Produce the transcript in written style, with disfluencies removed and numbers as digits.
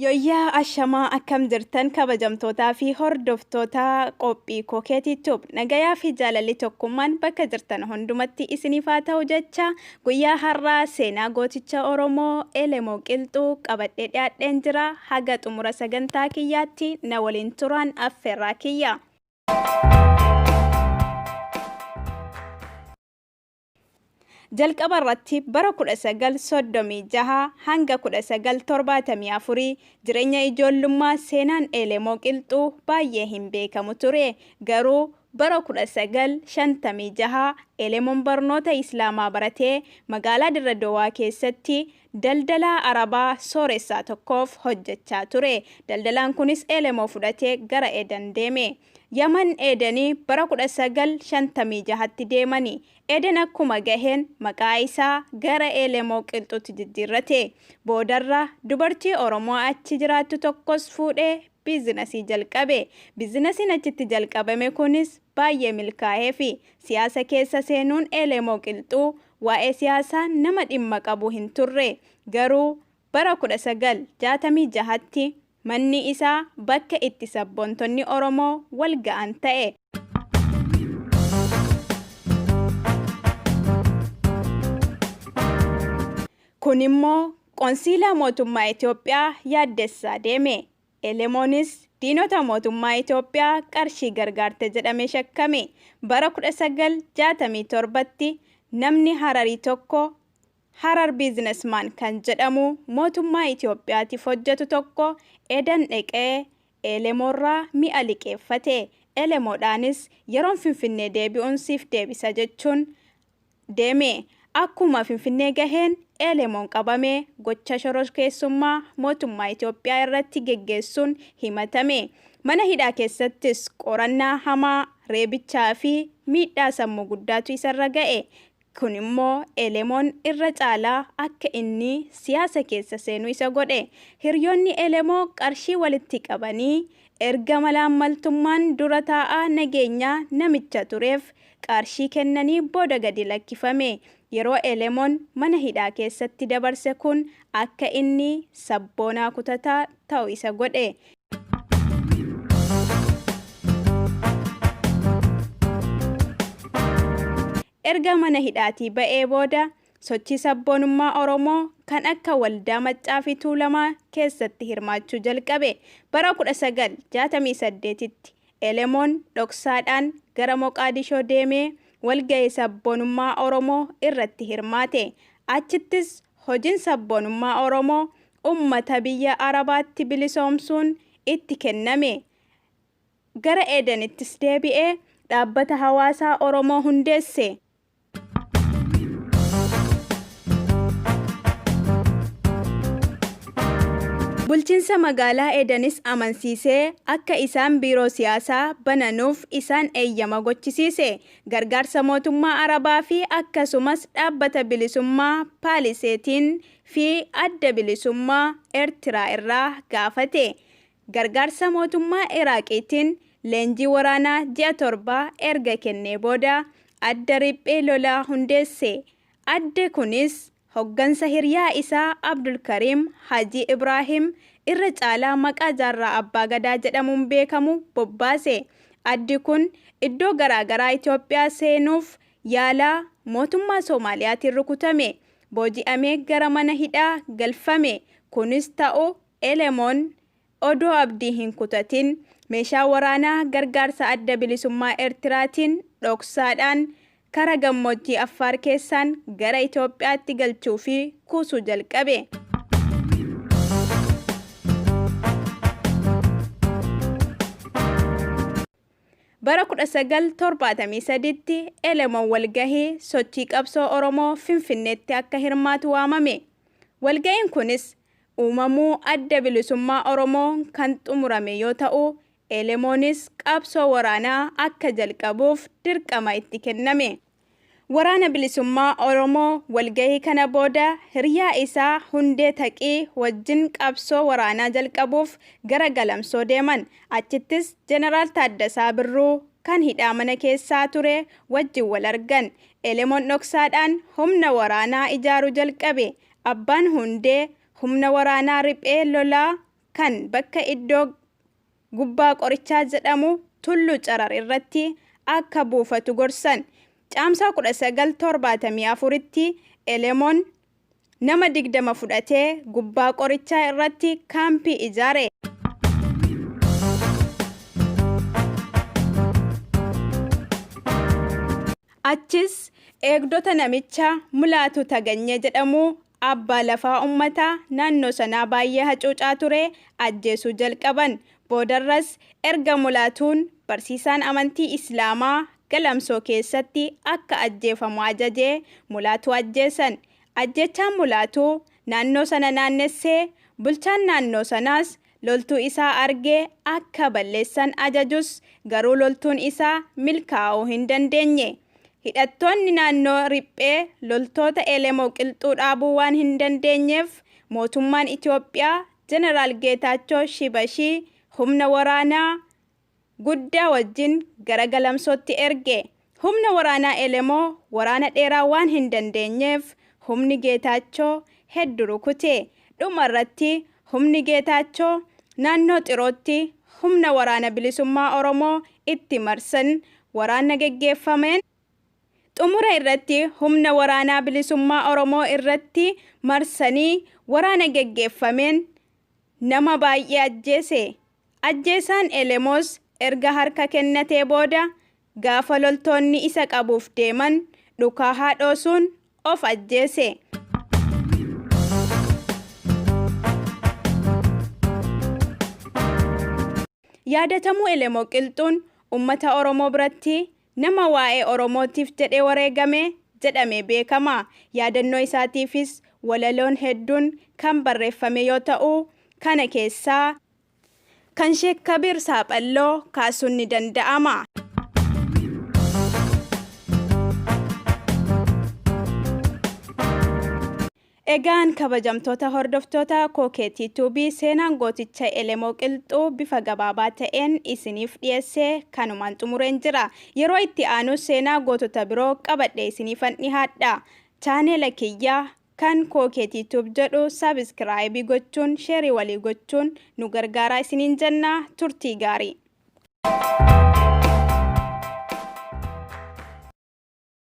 Yoyyaa ashamaa akkam jirtan kabajamtootaa fi hordoftoota qophii Kokeetii Tube nagayaa fi jaalalli tokkummaan bakka jirtan hundumatti isiniif haa ta'u jecha guyyaa har'aa seenaa gooticha Oromoo Elemoo Qilxuu qabadhee dhiyaadheen jira haga xumura sagantaa kiyyaatti na waliin turaan affeerraa kiyya. Jalqaba irratti bara 1936 hanga 1974 jireenya ijoollummaa seenaan Elemoo Qilxuu baay'ee hin beekamu ture. Garuu bara 1956 Elemoon barnoota Islaamaa baratee magaalaa Dirre Dowaa keessatti daldalaa Arabaa sooressaa tokkoof hojjechaa ture. Daldalaan kunis Elemoo fudhatee gara Eden deeme. Yaman Edenii bara 1956tti deemani. Eden akkuma gaheen maqaa isaa gara Elemoo Qilxuutti jijjiirrate. Boodarra dubartii Oromoo achi jiraattu tokkos fuudhee biizinasii jalqabe. Biizinasiin achitti jalqabame kunis baay'ee milkaa'eefi. Siyaasa keessa seenuun Elemoo Qilxuu waa'ee siyaasaa nama dhimma qabu hin turre. Garuu bara 1966tti manni isaa bakka itti sabboontonni Oromoo wal ga'an ta'e. Kun immoo qonsiilaa mootummaa Itoophiyaa yaaddessaa deeme. Elemoonis diinota mootummaa Itoophiyaa qarshii gargaarte jedhamee shakkame. Bara 1967tti namni Hararii tokko Harar Businessman kan jedhamu mootummaa Itoophiyaatiif hojjetu tokko Eden dheqee Elemoorraa mi'a liqeeffate. Elemoodhaanis yeroon Finfinnee deebi'uun siif deebisa jechuun deeme. Akkuma Finfinnee gaheen Elemoon qabamee gocha shororkeessummaa mootummaa Itoophiyaa irratti geggeessuun himatame. Mana hidhaa keessattis qorannaa hamaa, reebichaa fi miidhaa sammuu guddaatu isarra ga'e. Kun immoo Elemoon irra caalaa akka inni siyaasa keessa seenu isa godhe. Hiryoonni Elemoo qarshii walitti qabanii erga malaammaltummaan dura taa'aa nageenyaa namicha tureef qarshii kennanii booda gadi lakkifame. Yeroo Elemoon mana hidhaa keessatti dabarse kun akka inni sabboonaa kutataa ta'u isa godhe. Erga mana hidhaatii ba'ee booda sochii sabboonummaa Oromoo kan akka Waldaa Maccaa fi Tuulamaa keessatti hirmaachuu jalqabe. Bara 1968tti Elemoon dhoksaadhaan gara Moqaadishoo deemee walgahii sabboonummaa Oromoo irratti hirmaate. Achittis hojiin sabboonummaa Oromoo ummata biyya Arabaatti bilisoomsuun itti kenname. Gara Edenittis deebi'ee dhaabbata hawaasaa Oromoo hundeesse. Bulchiinsa magaalaa Edenis amansiisee akka isaan biiroo siyaasaa bananuuf isaan eeyyama gochisiise. Gargaarsa mootummaa Arabaa fi akkasumas dhaabbata bilisummaa Paaliseetiin fi Adda Bilisummaa Ertiraa irraa gaafate. Gargaarsa mootummaa Iraaqiitiin leenjii waraanaa ji'a torbaa erga kennee booda adda riphee lolaa hundeesse. Addi kunis hoggansa hiryaa isaa Abdulkariim Hajii Ibraahim irra caalaa maqaa Jaarraa Abbaa Gadaa jedhamuun beekamu bobbaase. Addi kun iddoo garaagaraa Itoophiyaa seenuuf yaalaa mootummaa Soomaaliyaatiin rukutame. Booji'amee gara mana hidhaa galfame. Kunis ta'u Elemoon odoo abdii hin kutatin meeshaa waraanaa gargaarsa Adda Bilisummaa Ertiraatiin dhoksaadhaan kara gammoojjii Affaar keessaan gara Itoophiyaatti galchuu fi kuusuu jalqabe. Bara 1973tti Elemoon walgahii sochii qabsoo Oromoo Finfinneetti akka hirmaatu waamame. Walgahiin kunis uumamuu Adda Bilisummaa Oromoo kan xumurame yoo ta'u, Elemoonis qabsoo waraanaa akka jalqabuuf dirqama itti kenname. Waraana Bilisummaa Oromoo walgahii kana booda hiriyaa isaa Hundee Taqii wajjin qabsoo waraanaa jalqabuuf gara Galamsoo deeman. Achittis Jeneraal Taaddasaa Birruu kan hidhaa mana keessaa ture wajjin wal argan. Elemoon dhoksaadhaan humna waraanaa ijaaruu jalqabe. Abbaan Hundee humna waraanaa riphee lolaa kan bakka iddoo Gubbaa Qorichaa jedhamu Tullu Carar irratti akka buufatu gorsan. Caamsaa 1974tti Elemoon nama 20 fudhatee Gubbaa Qorichaa irratti kaampii ijaare. Achis eegdota namicha Mulaatuu Taganyee jedhamu abbaa lafaa ummata naannoo sanaa baay'ee hacuucaa ture ajjeesuu jalqaban. Boodarras erga Mulaatuun barsiisaan amantii Islaamaa Galamsoo keessatti akka ajjeefamu ajajee Mulaatuu ajjeesan. Ajjeechaan Mulaatuu naannoo sana naannessee bulchaan naannoo sanaas loltuu isaa argee akka balleessan ajajus garuu loltuun isaa milkaa'uu hin dandeenye. Hidhattoonni naannoo riphee loltoota Elemoo Qilxuu dhaabuu waan hin dandeenyeef mootummaan Itoophiyaa Jeneraal Geetaachoo Shibashii humna waraanaa guddaa wajjin gara Galamsootti erge. Humna waraanaa Elemoo waraana dheeraa waan hin dandeenyeef humni Geetaachoo heddu rukute. Dhuma irratti humni Geetaachoo naannoo Xirootti humna Waraana Bilisummaa Oromoo itti marsan waraana geggeeffameen Xumura irratti humna Waraanaa Bilisummaa Oromoo irratti marsanii waraana geggeeffameen nama baay'ee ajjeese. Ajjeesaan Elemoos erga harka kennatee booda gaafa loltoonni isa qabuuf deeman dhukaahaa dhoosuun of ajjeese. Yaadatamuu Elemoo Qilxuun ummata Oromoo biratti nama waa'ee Oromootiif jedhee wareegame jedhamee beekama. Yaadannoo isaatiifis walaloon hedduun kan barreeffame yoo ta'u, kana keessaa kan Sheek Kabiir Saaphalloo kaasuun ni danda'ama. Egaan kabajamtoota hordoftoota Kookeetii Tuubii seenaan gooticha Elemoo Qilxuu bifa gabaabaa ta'een isiniif dhiyeesse kanumaan xumureen jira. Yeroo itti aanu seenaa gootota biroo qabadhee isiniifan dhihaadha. Chaaneela kiyya kan Kookeetii Tuub jedhu sabiskiraayibii gochuun sheerii walii gochuun nu gargaaraa isiniin jenna turtii gaarii.